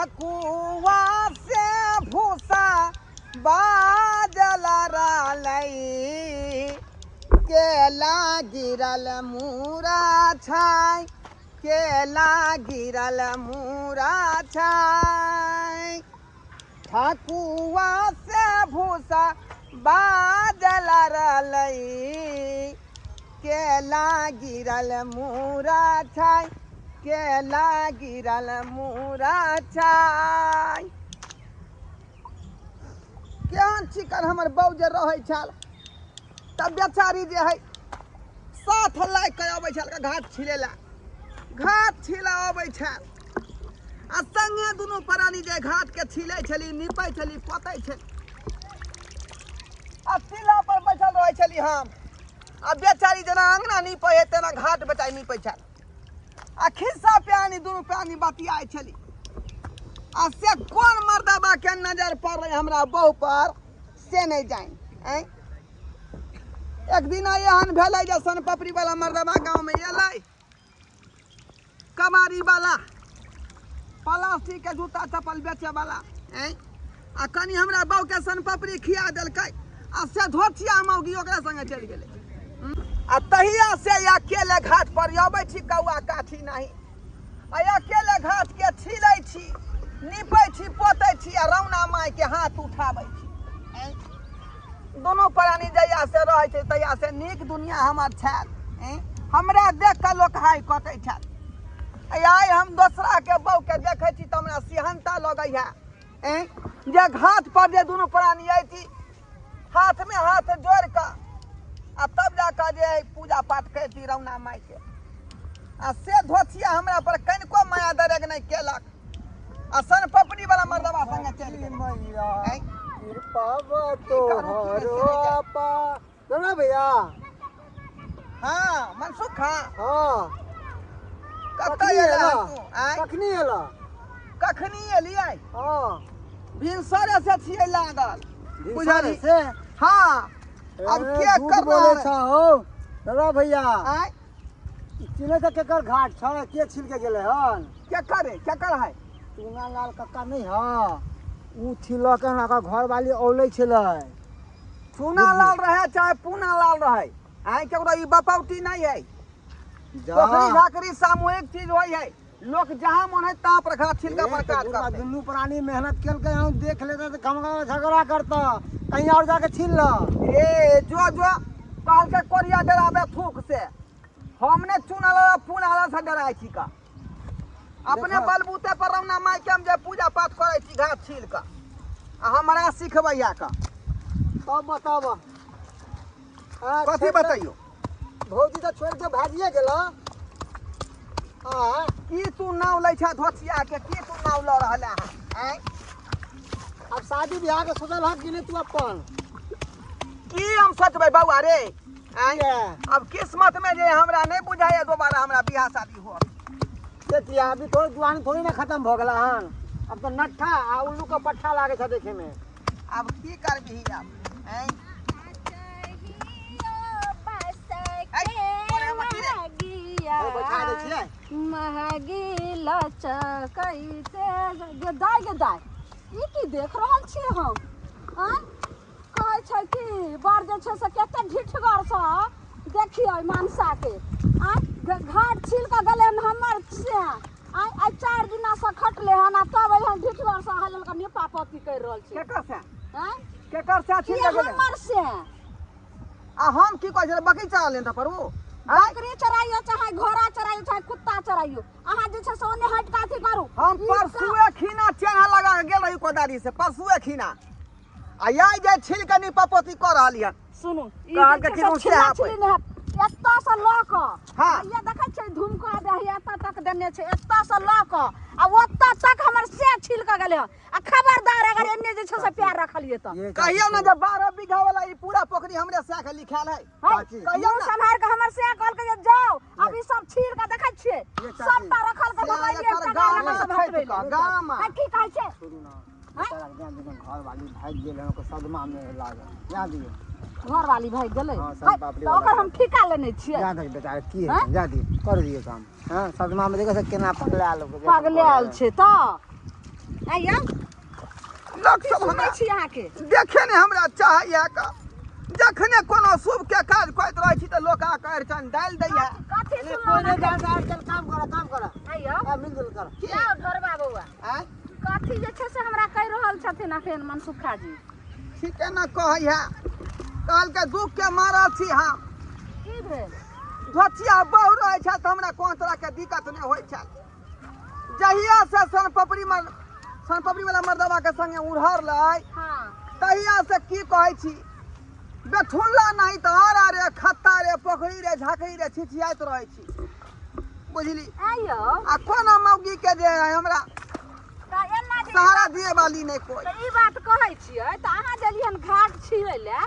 कुआ से भूसा बाजल रहलै, केला गिरल मूरा छै, केला गिरल मूरा छै। ठकुआ से भूसा बाजल रहलै, केला गिरल मूरा छै, केला गिरल मूरा छै। केहन चिकन हमर बौ जे रहै छल, तब बेचारी जे है साथ लए कऽ अबै छल घाट छिलै लए, घाट छिलै अबै छल आ संगे दुनू प्राणी जे घाटके छिलै छली, नीपै छली, पोतै छली आ चूल्हा पर बैठल रहै छली हम। आ बेचारी जेना अङ्गना नीपै है तेना घाट बेचारी नीपै छल आ खिस्सा प्यानी दुनू प्राणी बतियाइ छली। आ से कोन मर्दबा के नजर पड़लै हमरा बहु पर से नहि जानि। आँय, एक दिन एहन भेलै जे सोनपपड़ी वाला मर्दबा गाँवमे एलै, कबाड़ी वाला, प्लास्टिक के जूता चप्पल बेचे वाला। आँय, आ कनि हमरा बहू के सोनपपड़ी खिया देलकै आ से धोतिया मौगी ओकरा संगे चलि गेलै। आ तहिया से अकेले घाट पर अबै छी, कौआ काठी नहि, आ अकेले घाट के छिलै छी, नीपै छी, पोतै छी आ रौना माय के हाथ उठाबै छी। आँय, दुनू प्राणी जहिया से रहै छै तहिया से नीक दुनिया हमर छल। आँय, हमरा देख कऽ लोक हाय कटै छल। आइ हम दोसरा के बहू के देखै छी तऽ हमरा सिहन्ता लगैया। आँय, जे घाट पर जे दुनू प्राणी अयती हाथ में हाथ जोड़ कऽ आ तब जाकऽ जे पूजा पाठ करती रौना माय के, आ से धोतिया हमरा पर कनिको माया दरेग नहि केलक आ सन पपड़ी वाला मर्दबा संगे चलि गेल। मैया आँय? कृपा की करू, की तोहरो नहि से नहि। आपा सुनो भैया। हाँ मनसुख। हाँ हाँ, कतऽ कखनी एला एला? तू? आँय? कखनी एला? कखनी एलियै? हाँ, भिनसरे से छियै लागल, भिनसरे बुझलही से? हाँ। अब ए, के झूठ करना बोले है? छा हो दादा भैया। आँय? चिन्है तऽ केकर घाट छ, के छिल के गेलै हन? केकर रे, केकर है? चूना लाल कक्का नहि ह, उ छिलऽ के ओकर घरवाली औलै छलै। चूना लाल रहे चाहे पूना लाल रहे, आँय, केकरो ई बपौती नहीं है। जा। पोखरी झाकरी सामूहिक चीज होइ है, लोक जहाँ मन है तहाँ पर घास छिलका पर ए, तऽ काज बुढ़बा करतै। दुनू प्राणी मेहनत केलकै हन, देख लेतै तऽ कमरा झगड़ा करतै, कहीं और जाके छील ल। ए जो जो कहलकै कोरिया डराबे थूक से, हम ने चूना लाल पूना लाल से डराइ छी का। अपने देखो। बलबूते पर रौना माय के हम जे पूजा पाठ करै छी घास छील कऽ, आ हमरा सिखबैया का। तब बताब। हाँ, कथी छोड़ि के- बतैयो? भौजी तऽ छोड़ि के भागिए गेल। आ की तू नाव लै छह धोतिया के? की तू नाव लऽ रहल है? आँय? अब शादी बियाह के सोचल हक कि नहि तू अपन? की हम सोचबै बौआ रे? आँय? किया? अब किस्मत में जे हमरा नहीं बुझाइया दोबारा हमरा बियाह शादी हो। देखिए, अभी थोड़ी जुआनी थोड़ी ना खत्म भऽ गेला हन, अब तऽ नट्ठा आ उल्लू के पट्ठा लागै छै देखे में। अब की करबिही अब? आँय? ओ बैठा दै छियै। दाय गे दाय, ई की देख रहल छियै हम? आँय, कहै छै कि बर जे छै से कते ढिठगरसँ देखियै मनसा के। आँय, घाट छील कऽ गेलै हन हमर से। आँय, आइ 4 दिना से खटले हन आ तब एहन ढिठगरसँ अहाँ लेल नीपा पोती करि रहल छी। केकर से? आँय? केकर से छील ई कऽ गेलै? हमर से। आ हम की कहै छलै, बकरी चरा लेने पर ओ? आँय? बकरी चराइयो चाहे घोड़ा चराइयो चाहे कुत्ता चराइयो, अहाँ जे छै से ओन्ने हटि कऽ अथी करू। हम ई परसुए खीना चेन्हा लगा के गेल रही कोदारी से, परसुए खीना, आ याई जे छील के नीपा पोती कऽ रहल हन। सुनू, ई कहलकै जे छै कि से रुसे छिला आपै। छिली नहि हैत। एतऽ से लऽ कऽ हाँ। आ ये देखै छियै धुमका दे है, एतऽ तक देने छै, एतऽ से लऽ कऽ आ ओतऽ तक हमर से छील कऽ गेलै हन। आ खबरदार अगर एन्ने जे छै से पैर रखलियै तऽ। ये कहियौ ने जे 12 बीघा वाला ई पूरा पोखरी हमरे सैह के लिखायल है। है, चाची। कहियौ मुँह ने। सम्हारि कऽ हमर सैह कहलकै जे जाउ, आब ई सब छील कऽ देखै छियै, ये चाची। सबटा रखल के से मोबाइल एकर एकटा गामा गाना सब छै हटबै तऽ लए। गामा। है, की कहै छै? छोड़ू ना, बेचारा के जान दियौ, घर वाली भागि गेल हन, ओकर सदमा में लागल, जान दियौ। घर वाली भागि गेलै? हाँ, है, सब तऽ ओकर हम ठीका लेने छियै। जान दियौ, बेचारा की हैं? हेतै, जान दियौ, कर दियौ काम। हाँ, सदमा में देखो से केना पगलायल लोक। पगलायल छै तऽ। आइयो लोक की सब सुनै हमरा छी अहाँके देखे ने हमरा चाहैया का जखने कोनो शुभ के काज करैत रहै छी तऽ लोक आके अड़चन डालि दैया कथी कोई सुनलहुँ नहीं जानता है, चल काम करो, काम करो। आइयो आ, मिलजुल कर। जाओ ढोरबा बौआ आँय कथी जे छै से हमरा कहि रहल छथिन अखन मनसुखा जी ठीके ने कहैया कहलकै दुख के मारल छी हम की भेल धोतिया बहु रहै छै तऽ हमरा कोनो तरहके दिक्कत नहि होइ छै जहिया से सोनपपड़ी मर सोनपपड़ी वाला मर्दबा के संगे उड़हरलै हाँ तहिया से की कहै छी बेठुल्ला नहीं तऽ आरा रे खत्ता रे पोखरी रे झाँखरी रे छिछियाइत रहै छी बुझली आइयो आ कोना मौगी के जे है हमरा तऽ एना जे सहारा दिए वाली नहि कोइ तऽ ई बात कहै छियै तऽ अहाँ गेलियै हन घाट छियै लए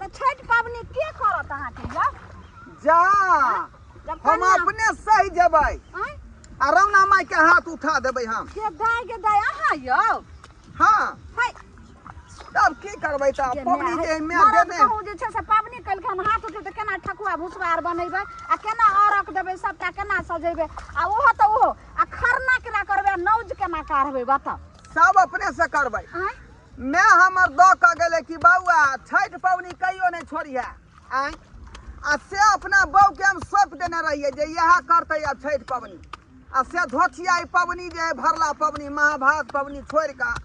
तऽ छठि पाबनि के करत अहाँके यौ जा जब हम कनिया- अपने सही जेबै आँय? आ रौना माई के हाथ उठा देबै हम के दाय के दाय अहाँ यौ हाँ है तब की करबै तऽ के पबनी माय जे है। मैं मरद देने कहूँ जे छै से पाबनि केलखिन हाथ उठे तऽ केना ठकुआ भुसबा आर बनेबै आ केना अरक देबै सबटा केना सजेबै आ ओहो तऽ ओहो आ खरना केना करबै आ नौज केना काढ़बै बताउ सब अपने से करबै आँय मैं हमर दऽ कऽ गेलै कि बौआ छठि पबनी कहियो नहि छोड़िहे आँय आ से अपना बहूके हम सौंपि देने रहियै जे इएह करतै आब छठि पबनी आ से धोथिया ई पबनी जे हइ भरला पबनी महाभारत पबनी छोड़ि कऽ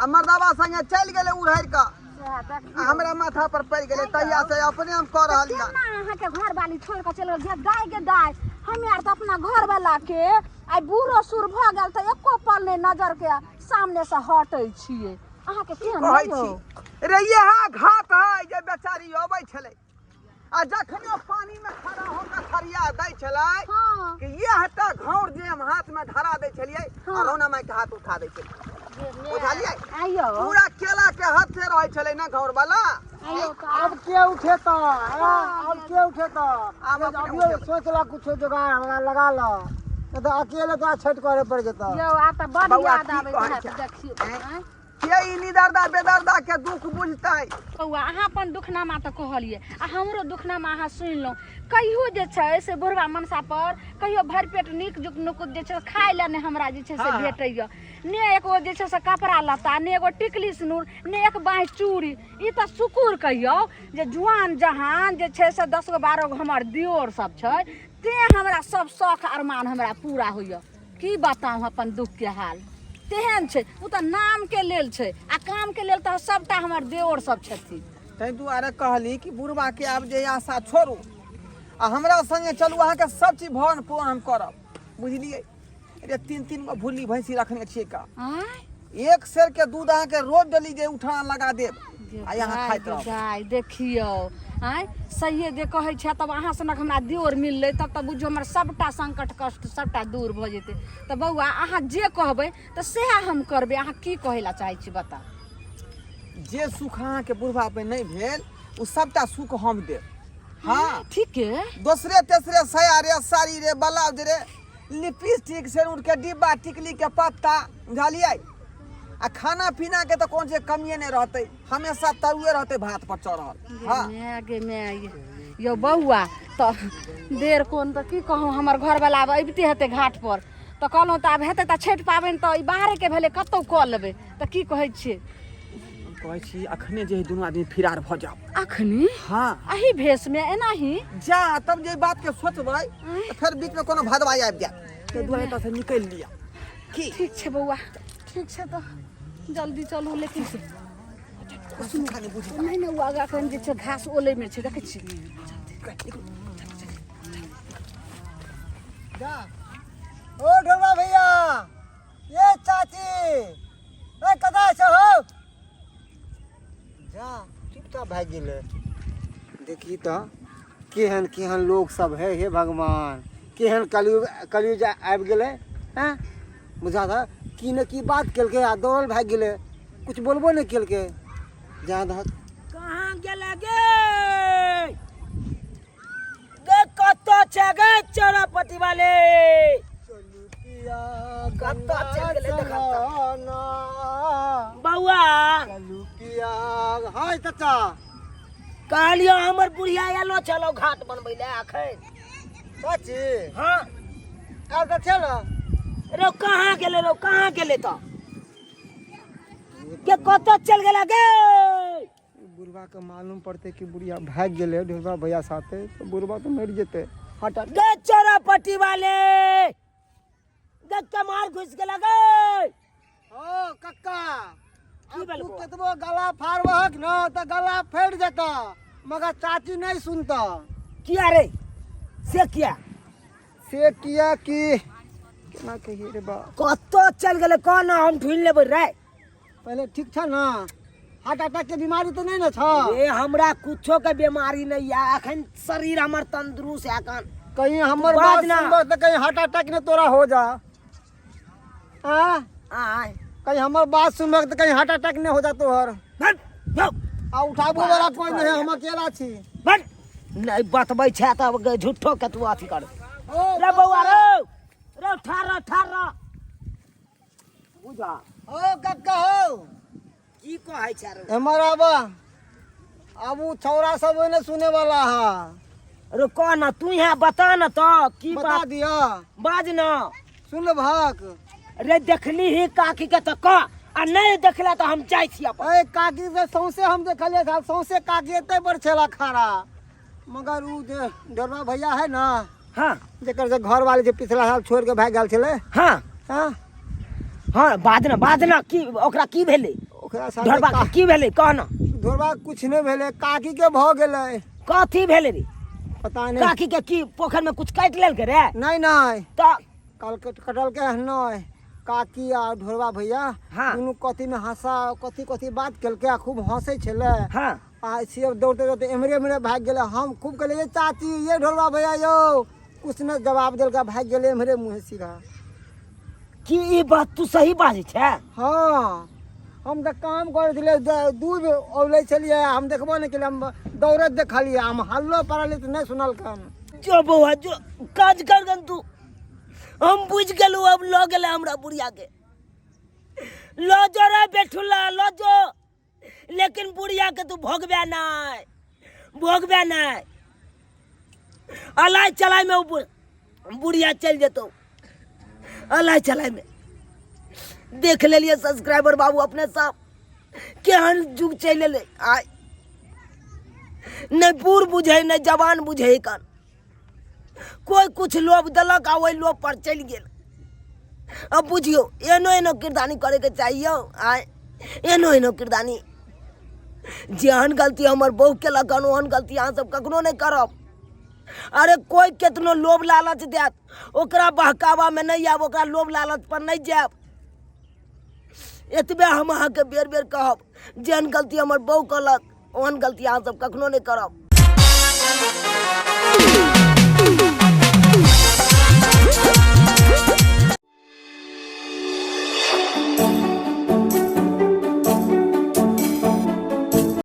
आ मर्दाबा संगे चलि गेलै उड़हरि कऽ सएह देखियौ। आ हमरा माथा पर पड़ि गेलै तहिया से अपने हम कऽ तऽ रहलियै केना अहाँके घरवाली छोड़ि कऽ चलि गेल जे दाय गे दाय हमे आर तऽ अपना घरवाला के आइ बूढ़ो सूढ़ भऽ गेल तऽ एको पल नहि नजर के सामने से हटै छियै अहाँके केहन कहै यौ छी रे इएह घात है जे बेचारी अबै छलै आ जखने पानी में खड़ा होकर थरिया दै छलै हाँ कि इएह टा घौर जे हम हाथ में धरा दै छलियै आ हाँ। रौना माई के हाथ उठा दै छलियै बुझलियै आइयो पूरा केला के हाथे रहै छलै ने घौर वाला आइयो तऽ अब के उठेता हाँ, अब के उठेता आब अपने अभियो उठेबै। सोच ला कुछो जुगाड़ हमरा लगा ला नहीं तो अकेले तो छठ करे पड़ जेता यौ आब तऽ बड बौआ, याद की आबैत कहै हैत छै? देखियौ आँय? आँय? के ई निदर्दा बेदर्दा के दुख बुझतै बौआ अहाँ अपन दुखनामा तऽ कहलियै आ हमरो दुखनामा अहाँ सुनलहुँ कहियो जे छै से बुढ़वा मनसा पर कहियो भरि पेट नीक जुक नुकुत जे छै खाय लए नहि हमरा जे छै से हाँ। भेटैए ने एगो जे छै से कपड़ा लत्ता ने एगो टिकली सिनूर ने एक बाँहि चूड़ी ई तऽ शुकुर कहियौ जे जुआन जहान जे छै से 10 गो 12 गो हमर दियोर सब छै तें हमरा सब शौख अरमान हमरा पूरा होइए की बताउ अपन दुखके हाल तेहन छै ओ तऽ नामके लेल छै आ कामके लेल तऽ सबटा हमर देवर सब छथिन ताहि दुआरे कहली कि बुढ़बाके आब जे आशा छोड़ू आ हमरा संगे चलू अहाँके सब चीज भरण पोषण हम करब बुझलियै रे तीन तीन गो भुल्ली भैंसी रखने छियै का आँय एक सेर के दूध अहाँके रोज डेली जे उठा लगा देब आ यहाँ खाइत रहब गाय देखियौ आँय सहिए जे कहै छै तब अहाँ सनक हमरा दियोर मिललै तब तऽ बुझियौ हमर सबटा संकट कष्ट सबटा दूर भऽ जेतै तऽ बौआ अहाँ जे कहबै तऽ सएह हम करबै अहाँ की कहै लए चाहै छी बताउ जे सुख अहाँके बुढ़बा पे नहि भेल ओ सबटा सुख हम देब हाँ ठीक है दोसरे तेसरे साया रे साड़ी रे ब्लाउज रे लिपस्टिक सेनुर के डिब्बा टिकली के पत्ता बुझलियै आ खाना पीना के तऽ कोन जे कमिए नहि रहतै हमेशा तरुए रहतै भात पर चढ़ल हाँ गे गे माय यौ बौआ तऽ देर कोन तऽ की कहूँ हमर घरवला आब अबिते हेतै घाट पर तऽ कहलहुँ तऽ आब हेतै तऽ छठि पाबनि तऽ ई बाहरेके भेलै कतहु कऽ लेबै तऽ की कहै छियै हम कहै छी अखने जे है दुनू आदमी फिरार भऽ जाउ अखनी हाँ एही भेषमे एनाही जा तब जे बात के सोचबै तऽ फेर बीच में कोनो भदवाई आबि जायत ताहि दुआरे एतऽ से निकलि लिअ की ठीक छै बौआ ठीक छै तऽ जल्दी चलू लेकिन सुनू खाली बुझू नहि नहि ओ आगाँ कनि जे छै घास ओलैमे छै देखै छी जा ओ ढोलवा भैया ये चाची ए कदा से हो जा चुपचाप भागि गेलै देखी तऽ केहन केहन लोग सब है हे भगवान केहन कलयुग कलयुग आबि गेलै हैं बुझा था की ने की बात केलकै आ दौड़ल भागि गेलै कुछ बोलबो नहि केलकै जा दहक कहाँ गेलै गे गे कतऽ छै गे चौरापट्टी वाले कतऽ चलि गेलै देखा बौआ हाय चाचा कहलियो हमर बुढ़िया एलो चलो घाट बनबै लए अखन चाची हाँ आब तऽ चल रो कहाँ गेलै रो कहाँ गेलै तऽ के कतऽ चल गेला गे? बुढ़वा के मालूम पड़ते कि बुढ़िया भागि गेलै ढोरबा भैया साथे, तऽ बुढ़वा तऽ मरि जेतै। हट हट। गे चोरा पट्टी वाले, गे कमार घुस गेला गे। ओ कक्का, की आब भेल तू बौआ? कतबो गला फाड़बहक न तऽ गला फाटि जेतऽ, मगर चाची नहि सुनतऽ। किया रे, से किया? से किया कि केना कहिए रे बा। कतऽ चल गेलै कह ना, हम ढूंढ लेबै रे। पहिले ठीक छ न? हार्ट अटैक के बीमारी तऽ नहि ने छ? रे हमरा कुछो के बीमारी नहीं है, अखन शरीर हमर तंदुरुस्त है अखन। कहीं हमर बाज बात ना। सुनबह तऽ कहीं हार्ट अटैक ने तोरा हो जा। हाँ? आय। कहीं हमर बात सुनबह तऽ कहीं हार्ट अटैक ने हो जा तोहर। भट, जाउ। आ उठाबो वाला कोई नहीं, हम अकेला छी। भट, नहीं बतबै छै तब गे झूठो के तू अथी कर। ओ रे बौआ रे, रे ठार रह, ठार रह। बुझा। ओ कक्का हो। की कहै छै रे? एमहर आबा। आब उ छौड़ा सब ओने सुने वाला है। रे कह ना, तू यहाँ बता ना तो की बता बात? दिया। बाज ना। सुन लेबहक? रे देखली ही काकी के तो कह, आ नहीं देखला तो हम जाइ छी अपन। ए काकी से सौंसे हम देखलिए साल, सौंसे काकी एते पर छेला खारा, मगर उ जे डरवा भैया है ना, हाँ, जेकर से घर वाले जे पिछला साल छोड़ के भाग गेल छले। हाँ। हाँ। हाँ, बाज ना, बाज ना, की ओकरा की भेलै? ओकरा साथे ढोरबा के की भेलै कह ना। ढोरबा कुछ नहीं भेलै, काकी के भ गेलै। कथी भेलै रे? पता नहीं। काकी के की पोखर में कुछ काटि लेलकै रे? नहीं नहीं। तो कल कटल के नहीं, काकी आ ढोरबा भैया हाँ। दुनू कथी में हंसा कथी कथी बात केलकै आ खूब हंसै छलै। हाँ। आ से दौड़ते दौड़ते एम्हरे एम्हरे भागि गेलै। हम खूब कहलियै, ये चाची, ये ढोरबा भैया यौ, कुछ ने जवाब देलकै, भागि गेलै एम्हरे मुँहे सीधा। की ई बात तू सही बाजै छै? हाँ, हम तऽ काम करै छलियै, दूध औलै छलियै, हम देखबो नहि केलियै, हम दौड़ैत देखलियै, हम हल्लो पड़लियै तऽ नहि सुनलकै। जो बौआ जो, काज कर गन तू, हम बुझि गेलहुँ, अब लऽ गेलै हमरा बुढ़िया के। लऽ जो रे बेठुला, लऽ जो, लेकिन बुढ़िया के तू भोगबे नहि, भोगबे नहि। अलाय चलाय में बुढ़िया चलि जेतौ अलाय चलाय में। देख लेलियै सब्सक्राइबर बाबू अपने सब केहन जुग चलि एलै। आइ नहि बूढ़ बुझै नहि जवान बुझै, कन कोइ कुछ लोभ देलक आ ओहि लोभ पर चलि गेल। अब बुझियौ एहनो एहनो किरदानी करैके चाही यौ। आइ एहनो एहनो किरदानी, जेहन गलती हमर बहू केलक हन ओहन गलती अहाँ सब कखनो नहि करब। अरे कोइ केतनो लोभ लालच देत ओकरा बहकावामे नहि आयब, ओकरा लोभ लालच पर नहि जायब। एतबे हम अहाँके बेर बेर कहब, जेहन गलती हमर बहू केलक ओहन गलती अहाँ सब कखनो नहि करब।